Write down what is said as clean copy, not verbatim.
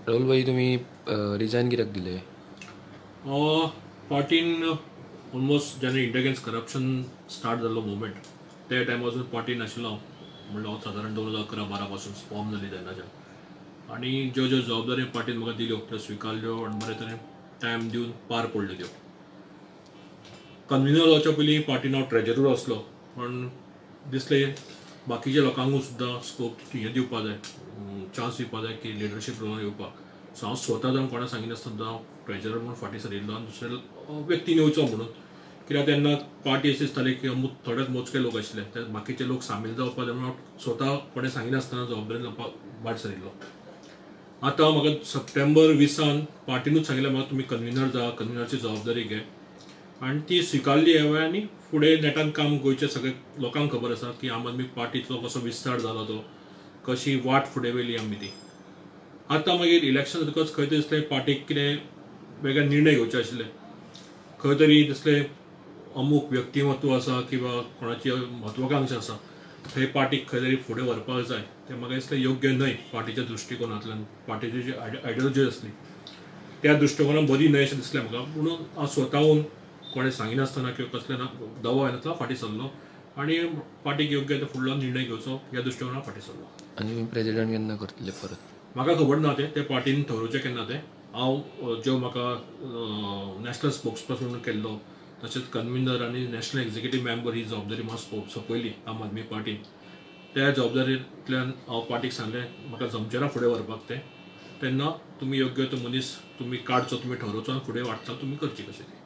राहुल भाई, तुम्ही रिजायन कित्याक दिले? पार्टीन ऑलमोस्ट जेन्ना इंडिया अगेन्स्ट करप्शन स्टार्ट जाल्लो मुवमेंट त्या टायमार अजून पार्टीन आशिल्लो हांव, म्हणल्यार हांव सादारण 2011-12 पासून फॉर्म जाली तेन्नाच्यान, आनी ज्यो ज्यो जबाबदारी पार्टीन म्हाका दिल्यो त्यो स्विकारल्यो आनी बरे तरेन टायम दिवन पार पडल्यो त्यो. कन्विनर जावच्या पयलीं पार्टीन हांव ट्रेजरर आसलो, पण दिसलें बाकीच्या लोकांकूय सुद्दां स्कोप हें दिवपा जाय, चान्स दिवपा जाय की लिडरशीप रोलान येवपाक. सो हांव स्वता जावन कोणा सांगिनासतना हांव ट्रेजरर म्हणून फाटीं सरिल्लो आनी दुसरे व्यक्तीन येवचो म्हणून, कित्याक तेन्ना पार्टी अशी दिसताली की अमूक थोडेच मोजके लोक आशिल्ले, ते बाकीचे लोक सामील जावपा जाय म्हणून हांव स्वता कोणें सांगिनासतना जबाबदारी घेवपाक भायर सरिल्लो. आतां म्हाका सप्टेंबर 20 पार्टीनूच सांगिल्लें म्हाका तुमी कन्विनर जा, कन्विनरची जबाबदारी घे, आनी ती स्विकारली हांवें. आनी फुडें नेटान काम गोंयच्या सगळ्या लोकांक खबर आसा की आम आदमी पार्टीचो कसो विस्तार जालो, तो कशी वाट फुडें व्हेली आमी ती. आतां मागीर इलेक्शन जातकच खंय तरी दिसलें पार्टीक कितें वेगळे निर्णय घेवचे आशिल्ले, खंय तरी दिसलें अमूक व्यक्तिमत्व आसा किंवा कोणाची म्हत्वाकांक्षा आसा थंय पार्टीक खंय तरी फुडें व्हरपाक जाय, तें म्हाका दिसलें योग्य न्हय पार्टीच्या दृश्टिकोनांतल्यान, पार्टीची जी आयडियोलॉजी आसली त्या दृश्टिकोनान बरी न्हय अशें दिसलें म्हाका. म्हणून हांव स्वताहून कोणें सांगिनासतना किंवा कसलें ना दबाव येनासतना फाटीं सरलो आनी पार्टीक योग्य तो फुडलो निर्णय घेवचो ह्या दृश्टिकोनान फाटीं सरलो. आनी तुमी प्रेजिडेंट केन्ना करतले परत? म्हाका खबर ना, तें ते पार्टीन थारोवचें केन्ना तें. हांव ज्यो म्हाका नॅशनल स्पोक्सपर्सन म्हणून केल्लो, तशेंच कन्विनर आनी नॅशनल एक्झिक्युटीव मेंबर ही जबाबदारी म्हाका सोंपयली आम आदमी पार्टीन. त्या जबाबदारींतल्यान हांव पार्टीक सांगलें म्हाका जमचें ना फुडें व्हरपाक तें, तेन्ना तुमी योग्य तो मनीस तुमी काडचो, तुमी ठरोवचो आनी फुडें वाटचाल तुमी करची कशी ती.